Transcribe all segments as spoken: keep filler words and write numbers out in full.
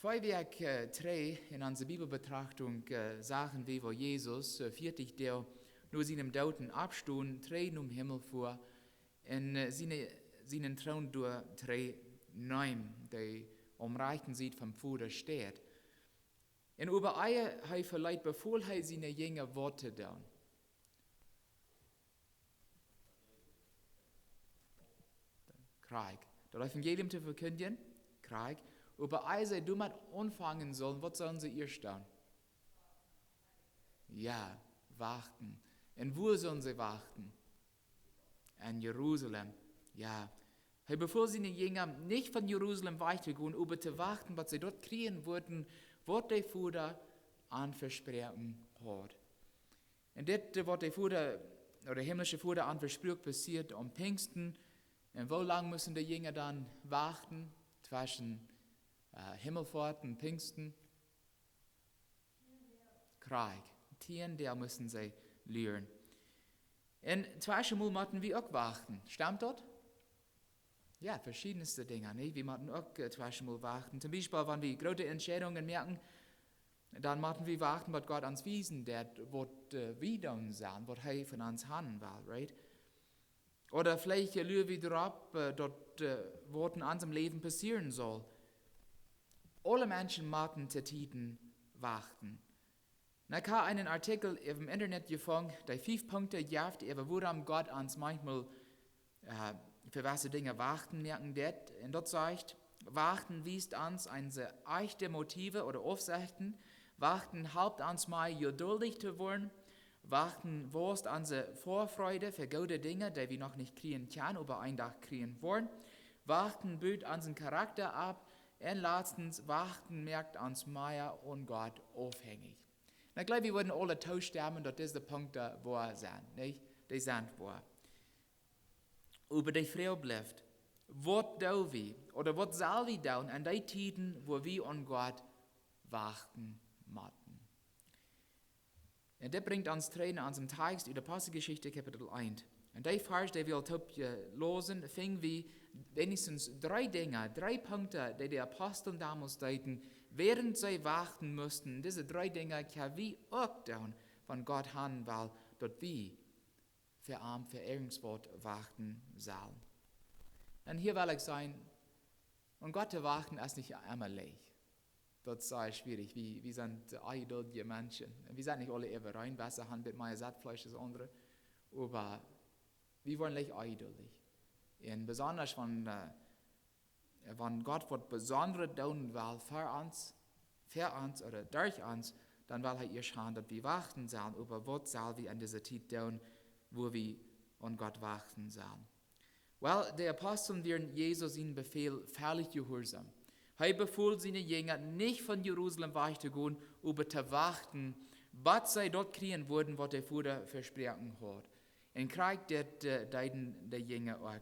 Twee Wäakj trigj en onse Bibelbetrachtunk sagen wie, woo Jesus vieetich Doag no sienen Doot un Oppstonen trigj nom Himmel fua un sienen Troon doa trigj neem, dee aum rajchten Sied vom Voda steit. Un oba ea hee veleet, befool hee siene Jinja waut to doonen. Krakjt. Daut Evangelium to vekjindjen, krakjt. Oba ea see doamet aunfangen sullen, waut sullen see ieescht doonen? Jo, wachten. Un wua sullen see wachten? En Jerusalem. Jo. Hee befool siene Jinja nich von Jerusalem wajch to gonen, oba to wachten, waut see doa kjrieen wudden, waut de Voda an vesproaken haud. Un dit, waut de Voda, oda de himlische Voda an vespruak, passieed aum Pinjsten. Un woo lang musten de Jinja dan wachten tweschen Himmelfoat un Pinjsten? Krakjt, tieen Doag musten see luren. Un tweschenmol motten wie uk wachten. Stemt daut? Jo, veschiedne Dinja, nä? Wie motten uk tweschenmol wachten. Toom Biespel, wan wie groote Entscheidungen moaken, dan motten wie wachten, waut Gott ons wiesen deit, waut wie doonen sellen, waut hee von ons haben well, right? Oda veleicht lua wie doaropp, daut waut en onsem Läwen passieren saul. Aule Menschen motten to Tieden wachten. Un ekj hab eenen Artikjel em Internet jefungen, dee fief Punkten jeft äwa wuarom Gott ons manchmol fa jewesse Dinja wachten moaken deit. Un daut sajcht: Wachten wiest ons onse echste Motiven oda Aufsechten. Wachten halpt ons mea jeduldich to woaren. Wachten wausst onse Väafreud fa goode Dinja, dee wie noch nich kjrieen kjennen, oba een Dach kjrieen woaren. Wachten but onsen Charakta opp. Un latstens, wachten moakt ons mea von Gott aufhenjich. Un ekj jleew, wie wudden aule toostemmen, daut dise Punkten woa sent, nich? Dee sent woa. Oba de Froag blift: Waut doo wie, oda waut sell wie doonen en dee Tieden, wua wie aun Gott wachten motten? Un dit brinjt ons trigj no onsem Tekjst ut Aposteljeschicht Kapitel eent. Un dee Varsch, dee wie aul toop läsen, finj wie weens dree Dinja, dree Punkten, dee de Apostel donmols deeden, wäarent see wachten musten. Dise dree Dinja kjenn wie uk doonen, wan Gott haben well, daut wie fa am, fa irjentwaut wachten sellen. Un hia well ekj sajen, aun Gott to wachten es nich emma leicht. Daut es sea schwierich. Wie, wie sent onjeduldje Menschen. Un wie sent nich aule äwareen, wesse haben bät mea Zetfleesch aus aundre. Oba wie woaren leicht onjeduldich. Un besonda wan, wan Gott waut Besondret doonen well fa ons, fa ons oda derch ons, dan well hee ieescht haben, daut wie wachten sellen. Oba waut sell wie en dise Tiet doonen, wua wie aun Gott wachten sellen? Well, de Apostel wieren Jesus sien Befäl vollich jehuarsom. Hee befool siene Jinja nich von Jerusalem wajch to gonen, oba to wachten, bat see daut kjrieen wudden, waut de Voda vesproaken haud. Un krakjt dit deeden de Jinja uk.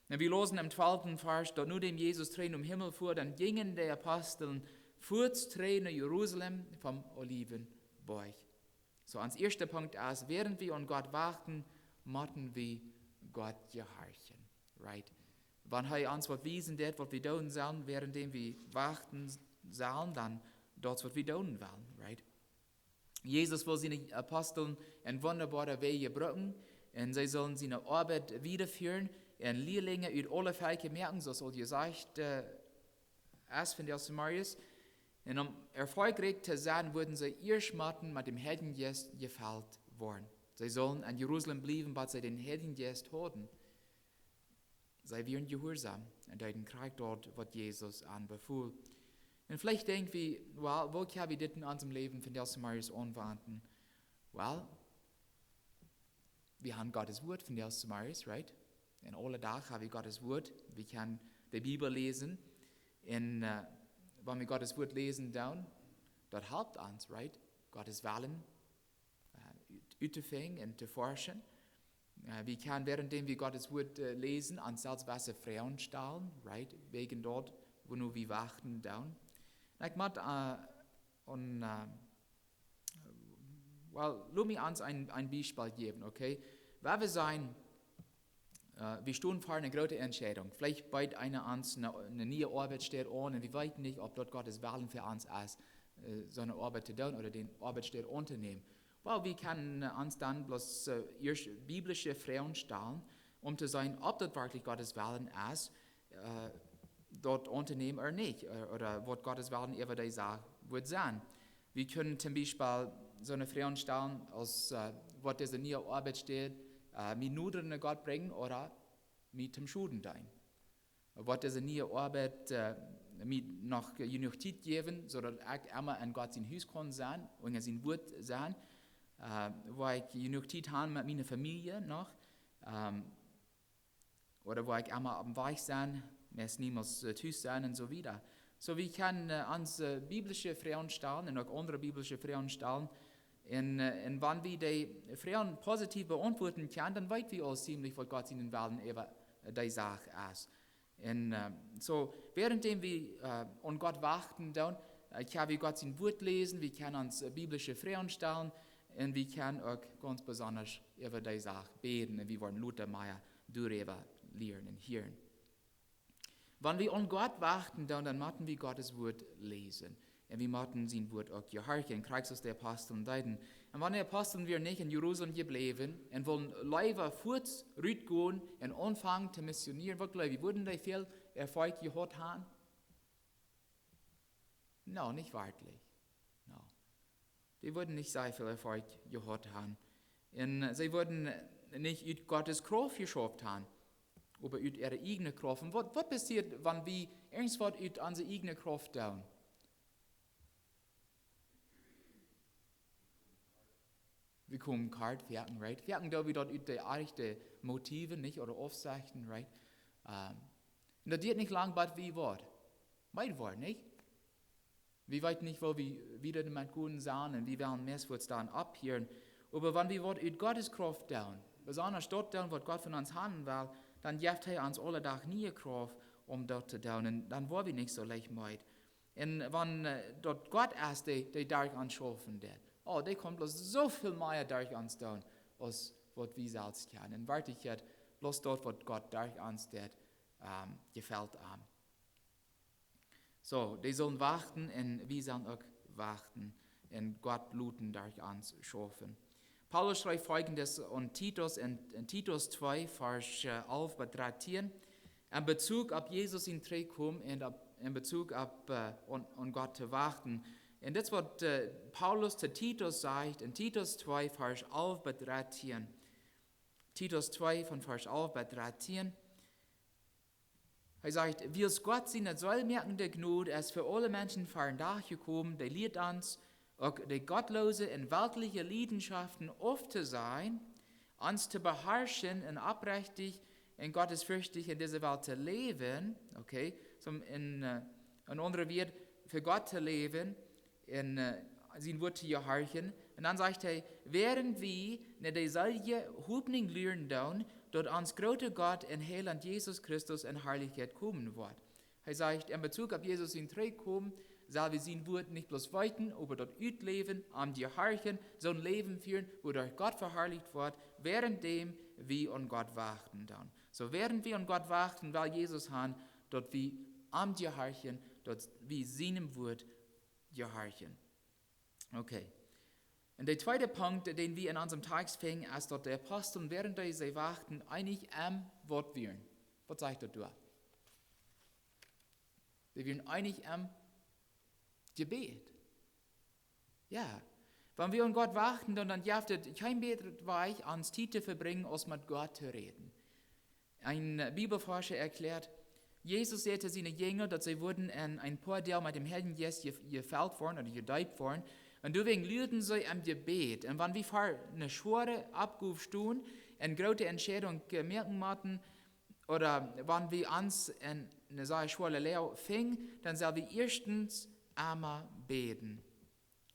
Un wie läsen em twalften Varsch, daut nodäm Jesus trigj nom Himmel fua, dan jinjen de Apostel fuaz trigj no Jerusalem vom Oliwenboajch. Soo, ons ieeschte Punkt es, wäarent wie aun Gott wachten, motten wie Gott jehorchen. Right? Wan hee ons waut wiesen deit, waut wie doonen sellen, wäarent wie wachten sellen, dan daut es waut wie doonen wellen. Right? Jesus well siene Apostel en wundaboare Wäaj brucken, un see sullen siene Oabeit wieda fieren un Lierlinja ut aule Velkja moaken, soo aus aul jesajcht es von de Apostel. Un om erfolgreich to sennen, wudden see ieescht motten met däm Heiljen Jeist jefelt woaren. See sullen en Jerusalem bliewen, bat see dän Heiljen Jeist hauden. See wieren jehuarsom un deeden krakjt daut, waut Jesus an befool. Un veleicht denkj wie: Well, woo kjenn wie dit en onsem Läwen von de Apostel aunwenden? Well, wie haben Gott sien Wuat von de Apostel, right? Un aule Dach hab wie Gott sien Wuat. Wie kjennen de Bibel läsen. Un wan wie Gott sien Wuat läsen doonen, daut halpt ons, right? Gott sien Wellen ut, uttofinjen un to forschen. Wie kjennen, wäarent wie Gott sien Wuat läsen, ons selfst bäta Froagen stalen, right? Wäajen daut, wua nu wie wachten doonen. Un ekj mott, un, well, lot mie ons een, een Biespel jäwen, okay? Wan wie sajen, Äh, wie stonen ver eene groote Entscheidunk. Veleicht biedt eena ons eene, eene niee Oabeitsstäd aun un wie weeten nich, auf daut Gott sien Wellen fa ons es, äh, soone Oabeit to doonen ooda dee Oabeitsstäd auntonämen. Well, wie kjennen, äh, ons dan bloos, äh, ieescht biblische Froagen stalen, om to seenen, auf daut werkjlich Gott sien Wellen es, äh, daut auntonämen ooda nich, äh, ooda waut Gott sien Wellen äwa dee Sach wudd sennen. Wie kjennen toom Biespel soone Froagen stalen aus, äh, woat dise niee Oabeitsstäd, äh, mie noda no Gott brinjen ooda mie toom Schoden deenen? Woat dise niee Oabeit, äh, mie noch jenuach Tiet jäwen, soo daut ekj emma en Gott sien Hus kaun sennen, unja sien Wuat sennen, äh, woa ekj jenuach Tiet haben met miene Famielje noch, ähm, ooda woa ekj emma oppem Wajch sie, meist niemols, äh, tus sie un soo wieda. Soo, wie kjennen, äh, ons, äh, biblische Froagen stalen un uk aundre biblische Froagen stalen. Un, äh, un wan wie dee Froagen positiv beauntwuaden kjennen, dan weet wie aul ziemlich, waut Gott sien Wellen äwa, äh, dee Sach es. Un, äh, soo, währenddäm wie, äh, aun Gott wachten doonen, äh, kjenn wie Gott sien Wuat läsen, wie kjennen ons, äh, biblische Froagen stalen un wie kjennen uk gaunz besonda äwa dee Sach bäden un wie woaren lota mea doaräwa lieren un hieren. Wan wie aun Gott wachten doonen, dan motten wie Gott sien Wuat läsen. Un wie motten sien Wuat uk jehorchen, krakjt soo aus de Apostel deeden. Un wan de Apostel wieren nich en Jerusalem jebläwen un wullen leewa fuaz rutgonen un aunfangen to missionieren, waut jleew jie, wudden dee väl Erfolg jehaut haben? No, nich werkjlich. No. Dee wudden nich sea väl Erfolg jehaut haben. Un, äh, see wudden, äh, nich ut Gott siene Krauft jeschauft haben, oba ut äare ieejne Krauft. Un waut, waut passieet, wan wie irjentwaut ut onse ieejne Krauft doonen? Wie komen kort, foaken, right? Foaken doo wie daut ut de rajchte Motiven, nich? Ooda Aufsechten, right? Ähm, un daut diat nich lang, bat wie waut? Meed woaren, nich? Wie weeten nich, woo wie wieda doamet gonen sellen un wie wellen meist fuaz dan opphieren. Oba wan wie waut ut Gott siene Krauft doonen, besonda daut doonen, waut Gott von ons haben well, dan jeft hee ons aule Dach niee Krauft, om daut to doonen. Un dan woa wie nich soo leicht meed. Un wan, äh, daut Gott es, dee, dee derch ons schaufen deit, oh, dee kaun bloos soo väl mea derch ons doonen, aus waut wie selfst kjennen. Un werkjlich, bloos daut, waut Gott derch ons deit, ähm, jefelt am. Soo, dee sullen wachten un wie sellen uk wachten un Gott loten derch ons schaufen. Paulus schrift foljendet aun Titus en, en Titus twee, Varsch, äh, alf bat dartieen, en Bezug opp Jesus sien Trigjkomen un opp, en Bezug opp, äh, aun, aun Gott to wachten. Un dit es waut, äh, Paulus to Titus sajcht en Titus twee, Varsch alf bat dartieen. Titus twee von Varsch alf bat dartieen. Hee sajcht: Wiels Gott siene seelmoakende Jnod es fa aule Menschen ver dän Dach jekomen, dee lieet ons, uk de gottloose un weltliche Liedenschaften auftosajen, ons to beharschen un oprechtich un gottesfürchtich en dise Welt to läwen, okay, soo en, äh, en aundre Wieed, fa Gott to läwen, un, äh, sien Wuat to jehorchen. Un dan sajcht hee: Wäarent wie no de seelje Hopninj luaren doonen, daut ons groota Gott un Heilaunt Jesus Christus en Harlichkjeit komen woat. Hee sajcht, en Bezug opp Jesus sien Trigjkomen, sell wie sien Wuat nich bloos weeten, oba daut utläwen, am jehorchen, soon Läwen fieren, wuaderch Gott veharlicht woat, wäarenddäm wie aun Gott wachten doonen. Soo, wäarent wie aun Gott wachten, well Jesus haben, daut wie am jehorchen, daut wie sienem Wuat jehorchen. Okay. Un de tweede Punkt, dän wie en onsem Tekjst finjen, es daut de Apostel, wäarent dee see wachten, eenich em waut wieren. Waut sajcht daut doa? Dee wieren eenich em Jebäd. Jo. Wan wie aun Gott wachten, dan, dan jeft et kjeen bätret Wajch, ons Tiet to vebrinjen, aus met Gott to räden. Een, äh, Bibelforscha erkjläat, Jesus säd to siene Jinja, daut see wudden en een poa Doag met däm Heiljen Jeist je-, jefelt woaren ooda jedeept woaren. Un doawäajen luaden see em Jebäd. Un wan wie ver eene schwoare Oppgow stonen, eene groote Entscheidunk, äh, moaken motten, ooda wan wie ons en eene sea schwoare Loag finjen, dan sell wie ieeschtens emma bäden.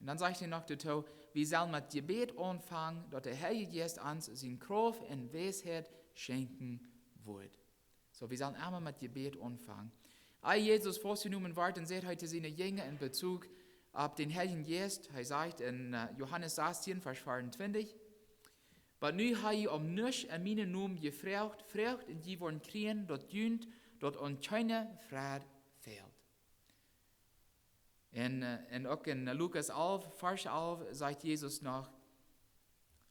Un dan sajcht hee noch doatoo, wie sellen met Jebäd aunfangen, daut de Heilje Jeist ons siene Krauft un Weisheit schenkjen woat. Soo, wie sellen emma met Jebäd aunfangen. Aus Jesus faustjenomen wort, dan säd hee to siene Jinja en Bezug opp dän Heiljen Jeist, hee sajcht en, äh, Johanes sastieen, Varsch veeauntwintich, Oba nu ha jie om nuscht en mienen Nomen jefroacht, froacht un jie woaren kjrieen, daut junt daut aun kjeene Froag fält. En, äh, en uk en Lukas alf, Varsch alf, sajcht Jesus noch,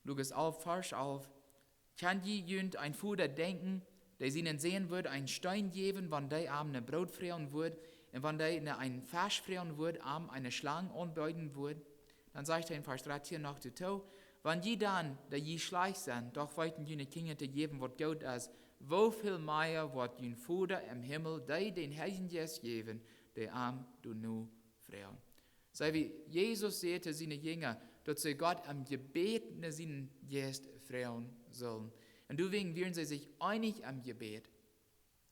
Lukas alf, Varsch alf: "Kjenn jie junt een Voda denkjen, dee sienen Sän wudd een Steen jäwen, wan dee am no Broot froagen wudd, un wan dee no een Fesch froagen wudd, am eene Schlang aunbeeden wudd?" Dan sajcht hee en Varsch dartieen noch doatoo: "Wan jie dan, dee jie schlajcht sent, doch weeten june Kjinja to jäwen, waut goot es, woo väl mea woat jun Voda em Himmel dee dän Heiljen Jeist jäwen, dee am doano froagen?" See, wie Jesus säd to siene Jinja, daut see Gott em Jebäd no sienen Jeist froagen sullen. Un doawäajen wieren see sikj eenich em Jebäd,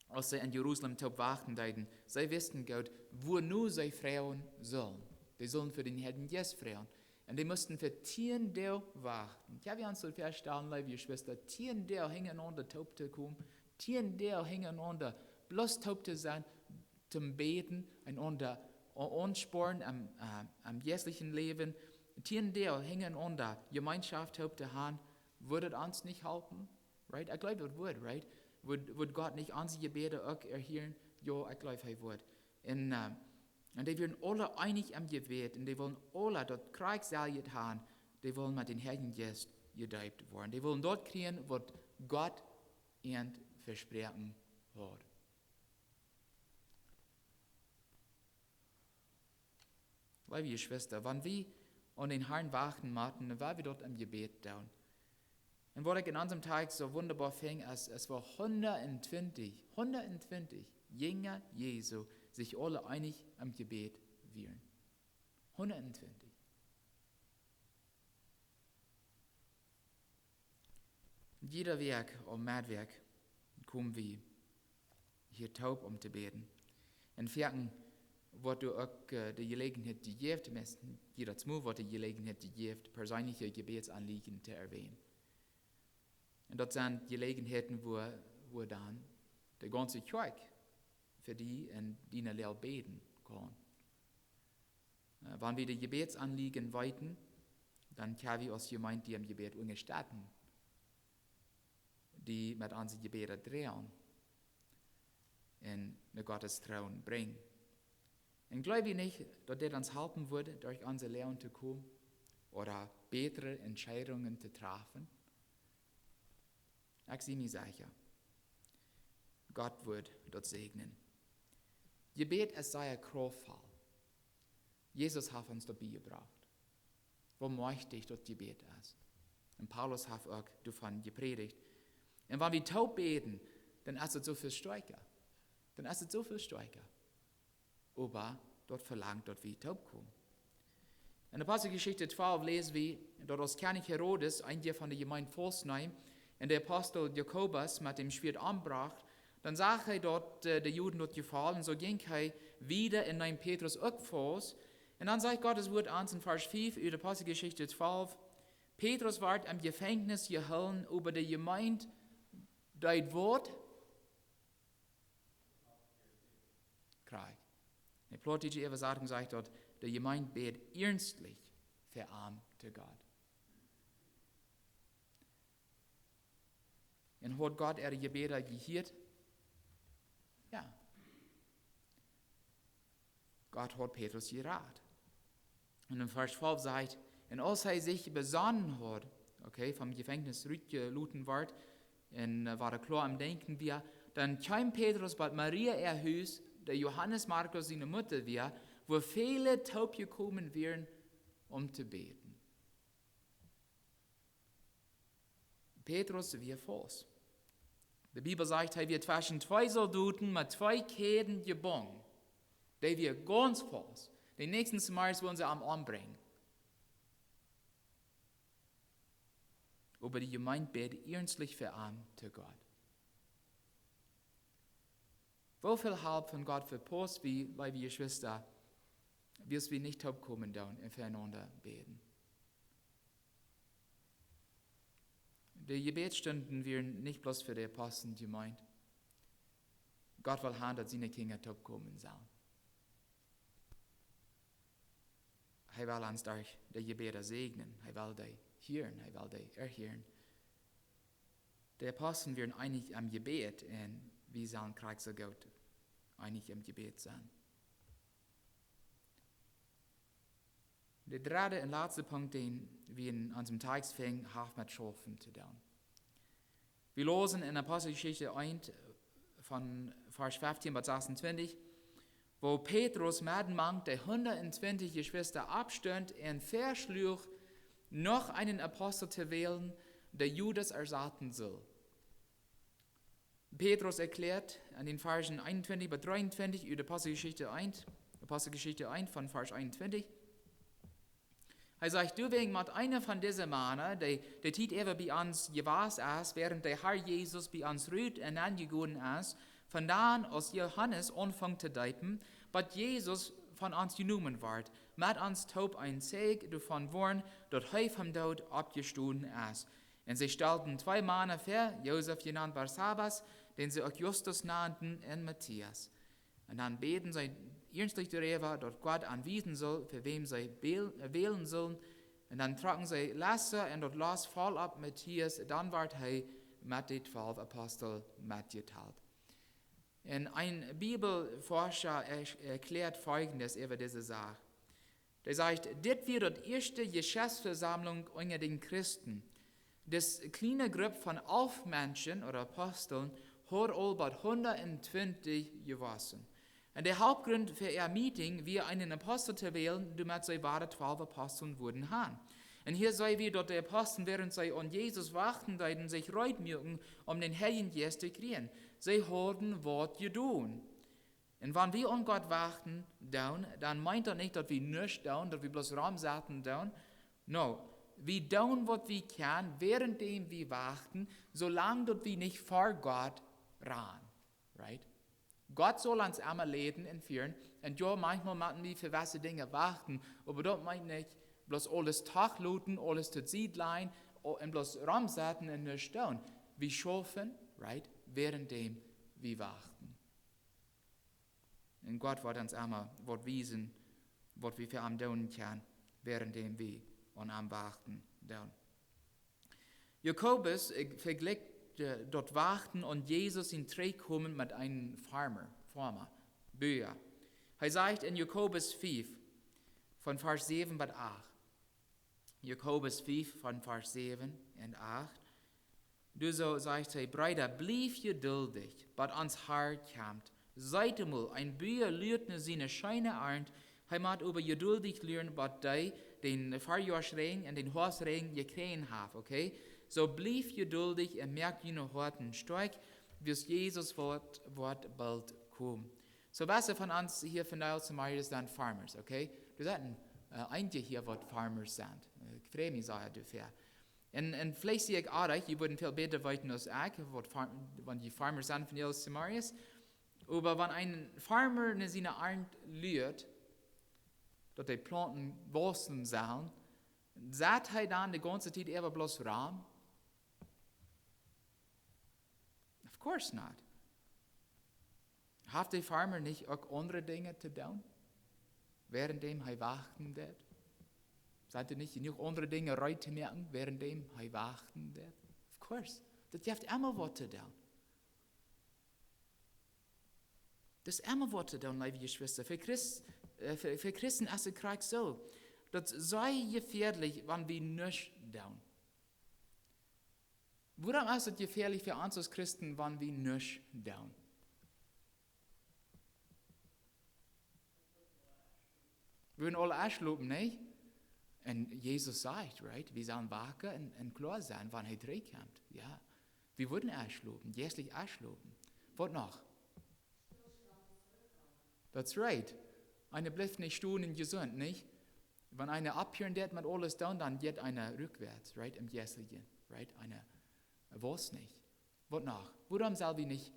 aus see en Jerusalem toop wachten deeden. See wisten goot, wuano see froagen sullen. Dee sullen fa dän Heiljen Jeist froagen. Un dee musten fa tieen Doag wachten. Jo, wie ons daut väastalen, leewe Jeschwista, tieen Doag hinjarenaunda toop to komen, tieen Doag hinjarenaunda bloos toop to sennen, to bäden, eenaunda a-, aunspornen em, äh, em jeistlichen Läwen, tieen Doag hinjarenaunda Jemeenschoft toop to haben, wudd daut ons nich halpen? Right? Ekj jleew, daut wudd, right? Wudd, wudd Gott nich onse Jebäda uk erhieren? Jo, ekj jleew, hee wudd. Un, äh, un dee wieren aule eenich em Jebäd, un dee wullen aule daut krakjt selwje haben, dee wullen met dän Heiljen Jeist jedeept woaren. Dee wullen daut kjrieen, waut Gott an vesproaken haud. Leewe Jeschwista, wan wie aun dän Harn wachten motten, dan woa wie daut em Jebäd doonen. Un waut ekj en onsem Tekjst soo wundaboa finj, es, es woo hundatentwintich, hundatentwintich Jinja Jesu sikj aule eenich em Jebäd wieren. Hundatentwintich. Jiede Wäakj, aum Medwäakj, komen wie hia toop om to bäden. Un foaken woat doa uk, äh, de Jeläajenheit jejäft, teminst jiedet Mol woat de Jeläajenheit jejäft, perseenelje Jebädsaunliejen to erwähnen. Un daut sent Jeläajenheiten, wua, wua dan de gaunze Kjoakj fa die un diene Läajen bäden kaun. Äh, wan wie de Jebädsaunliejen weeten, dan kjenn wie aus Jemeent die em Jebäd unjastetten, die met onse Jebäda droagen un no Gott sienen Troon brinjen. Un jleew wie nich, daut dit ons halpen wudd, derch onse Läajen to komen ooda bätre Entscheidungen to träfen? Ekj sie mie secha, Gott wudd daut säajnen. Jebäd es sea kraftvoll. Jesus haft ons daut biejebrajcht, woo majchtich daut Jebäd es. Un Paulus haft uk doavon jeprädicht. Un wan wie toop bäden, dan es et soo väl stoakja. Dan es et soo väl stoakja. Oba daut velangt, daut wie toop komen. En Aposteljeschicht twalf läs wie, daut aus Kjennich Herodes eenje von de Jemeent faust neem un de Apostel Jakobus met däm Schwieet ombrocht, dan sach hee, daut, äh, de Juden daut jefoll, soo jinkj hee wieda un neem Petrus uk faust. Un dan sajcht Gott sien Wuat ons en Varsch fief ut Aposteljeschicht twalf: "Petrus wort em Jefenkjnis jehoolen, oba de Jemeent deed waut?" Krakjt. De plautdietsche Äwasattunk sajcht daut, de Jemeent bäd iernstlich fa am to Gott. Un haud Gott äare Jebäda jehieet? Jo. Gott haud Petrus jerat. Un en Varsch twalf sajcht: "Un aus hee sikj besonnen haud", okay, vom Jefenkjnis rutjeloten wort, un, äh, wada kloa em Denkjen wia, dan kjeem Petrus bie Maria äa Hus, dee Johanes Markus siene Mutta wia, wua väle toop jekomen wieren, om to bäden. Petrus wia faust. De Bibel sajcht, hee wia tweschen twee Soldoten met twee Kjäden jebungen. Dee wia gaunz faust. Dän näakjsten Zemorjes wullen see am ombrinjen. Oba de Jemeent bäd iernstlich fa am to Gott. Woo väl Help von Gott vepaus wie, leewe Jeschwista, wiels wie nich toopkomen doonen un fa eenaunda bäden? De Jebädsstunden wieren nich bloos fa de Apostel jemeent. Gott well han, daut siene Kjinja toopkomen sellen. Hee well ons derch de Jebäda säajnen. Hee well dee hieren, hee well dee erhieren. De Apostel wieren eenich aum Jebäd un wie sellen krakjt soo goot eenich aum Jebäd sennen. De dredde un latste Punkt, dän wie en onsen Tekjst finjen, haft met Schaufen to doonen. Wie läsen en Aposteljeschicht eent von Varsch feftieen bat sasuntwintich, woo Petrus medden mank de hundat un twintich Jeschwista oppstunt un väaschluach, noch eenen Apostel to wälen, dee Judas ersaten sull. Petrus erkjläat en dän Varschen eenuntwintich bat dreeuntwintich ut Aposteljeschicht eent, Aposteljeschicht eent von Varsch eenuntwintich, hee sajcht: "Doawäajen mott eena von dise Mana, dee de Tiet äwa bie ons jewast es, wäarent de Har Jesus bie ons rut un nenjegonen es, von dan aus Johanes aunfunk to deepen, bat Jesus von ons jenomen wort, met ons toop een Zeijen doavon woaren, daut hee vom Doot oppjestonen es." Un see stalden twee Mana väa, Josef jenant Barsabas, dän see uk Justus nanden, un Matthias. Un dan bäden see iernstlich doaräwa, daut Gott an wiesen sull, fa wäm see bäl-, wälen sullen. Un dan trocken see Lassa un daut Loss foll opp Matthias, dan wort hee met de twalw Apostel metjetalt. Un een Bibelforscha er-, erkjläat Foljendet äwa dise Sach. Dee sajcht: "Dit wia daut ieeschte Jeschäftsvesaumlunk unja dän Christen. Dise kjliene Grupp von alf Menschen ooda Aposteln haud aul bat hundat un twintich jewossen. Un de Hauptgrunt fa äa Meeting wia, eenen Apostel to wälen, doamet see wada twalw Aposteln wudden han." Un hia seenen wie, daut de Aposteln, wäarent see opp Jesus wachten deeden, sikj reed muaken, om dän Heiljen Jeist to kjrieen. See hauden waut jedonen. Un wan wie opp Gott wachten doonen, dan meent daut nich, daut wie nuscht doonen, daut wie bloos romsetten doonen. No, wie doonen, waut wie kjennen, wäarent däm wie wachten, soo lang daut wie nich ver Gott rannen. Right? Gott saul ons emma leiden un fieren. Un jo, maunchmol motten wie fa jewesse Dinja wachten, oba daut meent nich, bloos aules toloten, aules to Sied lajen, o-, un bloos romsetten un nuscht doonen. Wie schaufen, right, wäarent däm wie wachten. Un Gott woat ons emma waut wiesen, waut wie fa am doonen kjennen, wäarent däm wie aun am wachten doonen. Jakobus, äh, vejlikjt, äh, daut Wachten opp Jesus sien Trigjkomen met eenen Farmer, Farmer, Boa. Hee sajcht en Jakobus fief, von Varsch säwen bat acht. Jakobus fief von Varsch säwen un acht. Doa soo sajcht hee: "Breeda, bliewt jeduldich, bat ons Har kjemt. Seet emol, een Boa luat no siene scheene Arnt, hee mott oba jeduldich luaren, bat dee dän Farjoaschräajen un dän Hoafsträajen jekjräajen haft, okay? Soo bliewt jeduldich un moakt june Hoaten stoakj, wiels Jesus woat, woat boolt komen." Soo, jewesse von ons hia vondoag zemorjes sent Farmers, okay? Doa sent, äh, eenje hia, waut Farmers sent. Äh, ekj frei mie sea doafäa. Un, un veleicht sie ekj oajch, jie wudden väl bäta weeten aus ekj, waut Far-, wan jie Farmers sent vondoag zemorjes. Oba wan een Farmer no siene Arnt luat, daut de Plaunten wausen sellen, sett hee dan de gaunze Tiet äwa bloos rom? Of course not. Haft de Farmer nich uk aundre Dinja to doonen, wäarent däm hee wachten deit? Sent doa nich jenuach aundre Dinja reed to moaken, wäarent däm hee wachten deit? Of course. Daut jeft emma waut to doonen. Daut es emma waut to doonen, leewe Jeschwista. Fa Christ-, äh, fa, fa Christen es et krakjt soo. Daut es sea jefäadlich, wan wie nuscht doonen. Wuarom es et jefäadlich fa ons aus Christen, wan wie nuscht doonen? Wie wudden aule enschlopen, nä? Un Jesus sajcht, right, wie sellen waken un, un kloa sennen, wan hee trigjkjemt. Jo. Wie wudden enschlopen, jeistlich enschlopen. Waut noch? That's right. Eena blift nich stonen un jesunt, nich? Wan eena opphieren deit met aules doonen, dan jeit eena rückwärts, right? Em Jeistlichen, right? Eena wausst nich. Waut noch? Wuarom sell wie nich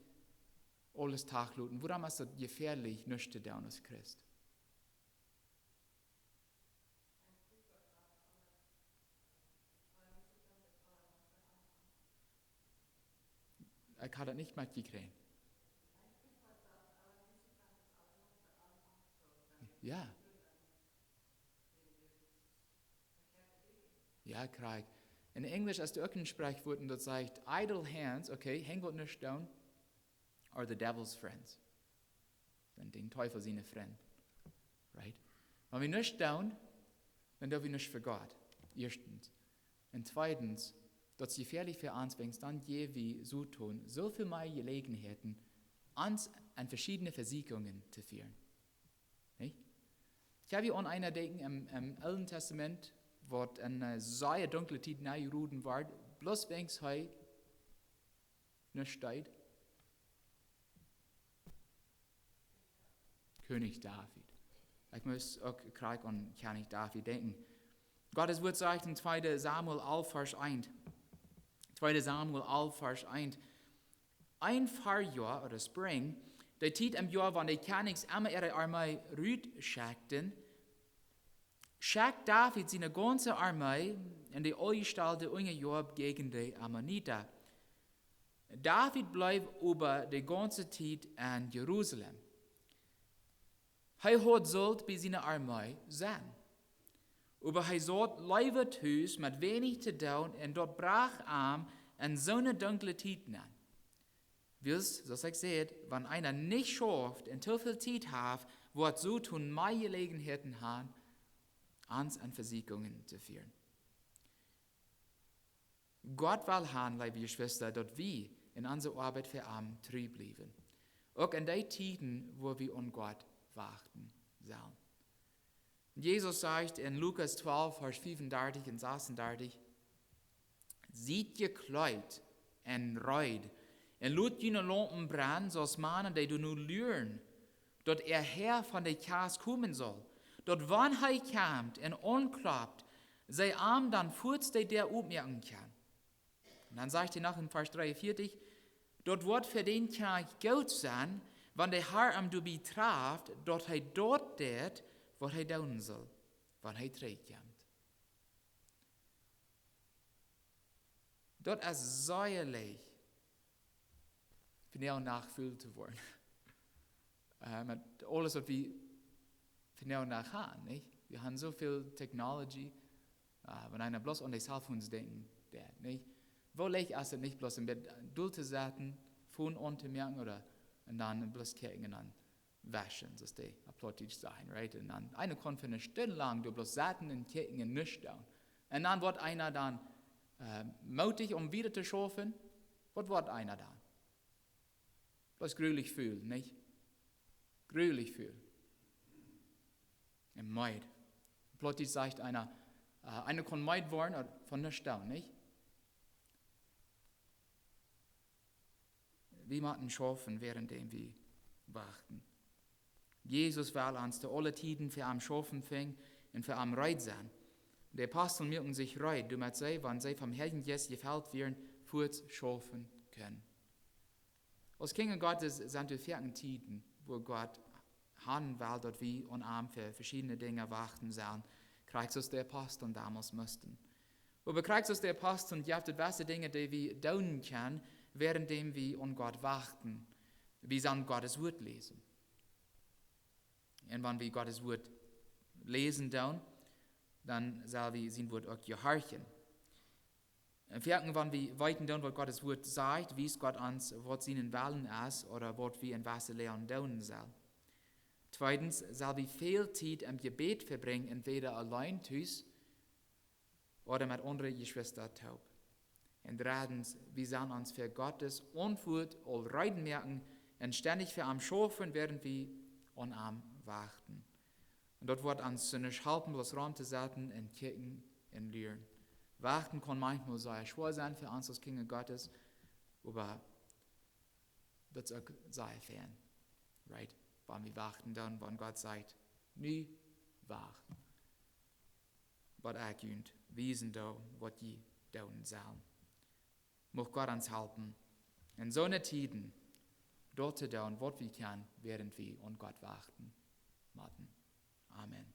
aules toloten? Wuarom es daut jefäadlich, nuscht to doonen aus Christ? Ekj haud daut nich metjekjräajen. Jo. Jo, krakjt. In Englisch es doa uk een Sprichwort, un daut sajcht: "Idle hands", okay, Henj waut nuscht doonen, "are the devil's friends", sent dän Teufel siene Frind. Right? Wan wie nuscht doonen, dan doo wie nuscht fa Gott, ieeschtens. Un tweedens, daut es jefäadlich fa ons, wiels dan jäw wie Soton soo väl mea Jeläajenheiten, ons en veschiedne Vesieekjungen to fieren. Nich? Ekj hab hia aun eenen denkjen em, em Oolen Tastament, waut en eene sea dunkle Tiet nenjeroden wort, bloos wiels hee nuscht deed. Kjennich David. Ekj mott uk krakjt aun Kjennich David denkjen. Gott sien Wort sajcht en tweede Samuel alf, Varsch eent. Tweede Samuel alf, Varsch eent: "Een Farjoa ooda Spring, dee Tiet em Joa, wan de Kjennichs emma äare Armee rutschekjten, schekjt David siene gaunze Armee un de Aunjestalde unja Joab jäajen de Ammonita. David bleef oba de gaunze Tiet en Jerusalem. Hee haud sult bie siene Armee sennen. Oba hee saut leewa tus met weinich to doonen, un daut brocht am en soone dunkle Tiet nenn." Wiels, soo aus ekj säd, wan eena nich schauft un too väl Tiet haft, woat Soton mea Jeläajenheiten haben, ons en Vesieekjungen to fieren. Gott well haben, leewe Jeschwista, daut wie en onse Oabeit fa am tru bliewen, uk en dee Tieden, wua wie aun Gott wachten sellen. Jesus sajcht en Lukas twalf, Varsch fiefundartich un sasundartich: "Siet jekjleet un reed, un lot june Laumpen brennen, soo aus Mana, dee doano luren, daut äa Herr von de Kjast komen saul, daut wan hee kjemt un aunklopt, see am dan fuaz de Däa opmoaken kjennen." Un dan sajcht hee noch en Varsch dreeunvieetich: "Daut woat fa dän Kjnajcht goot sennen, wan de Herr am doabie traft, daut hee daut deit, waut hee doonen saul, wan hee trigjkjemt." Daut es sea leicht, vondoag ful to woaren. Äh, met aules, waut wie vondoag haben, nich? Wie haben soo väl Technology, äh, wan eena bloos aun de Cellphones denkjen deit, nich? Woo leicht es et nich, bloos een bät dol to setten, Phone auntomoaken ooda, un dan bloos kjikjen un dan waschen, soo aus dee opp Plautdietsch sajen, right? Un dan, eena kaun fa eene Stund lang doa bloos setten un kjikjen un nuscht doonen. Un dan woat eena dan, äh, mootich om wieda to schaufen. Waut woat eena dan? Bloos grulich ful, nich? Grulich ful. Un meed. Opp Plautdietsch sajcht eena, äh, eena kaun meed woaren, äh, von nuscht doonen, nich? Wie motten schaufen, wäarenddäm wie wachten. Jesus well ons to aule Tieden fa am schaufen finjen un fa am reed sennen. De Apostel muaken sikj reed, doamet see, wan see vom Heiljen Jeist jefelt wieren, fuaz schaufen kunnen. Aus Kjinja Gottes sent doa foaken Tieden, wua Gott haben well, daut wie aun am fa veschiedne Dinja wachten sellen, krakjt soo aus de Apostel donmols musten. Oba krakjt soo aus de Apostel jeft et jewesse Dinja, dee wie doonen kjennen, wäarenddäm wie aun Gott wachten. Wie sellen Gott sien Wort läsen. Un wan wie Gott sien Wort läsen doonen, dan sell wie sien Wort uk jehorchen. Un foaken, wan wie weeten doonen, waut Gott sien Wort sajcht, wiest Gott ons, waut sien Wellen es ooda waut wie en jewesse Läajen doonen sellen. Tweedens, sell wie väl Tiet em Jebäd vebrinjen, entwäda auleen tus ooda met aundre Jeschwista toop. Un dreddens, wie sellen ons fa Gott sien Wuat aul reed moaken un stendich fa am schaufen, wäarent wie aun am wachten. Un daut woat ons soo nich halpen, bloos rom to setten un kjikjen un luren. Wachten kaun maunchmol sea schwoa sennen fa ons aus Kjinja Gottes, oba daut es uk sea fein, right? Wan wie wachten, dan, wan Gott sajcht: "Nu wacht, waut ekj junt wiesen doo, waut jie doonen sellen." Mucht Gott ons halpen, en soone Tieden daut to doonen, waut wie kjennen, wäarent wie aun Gott wachten motten. Amen.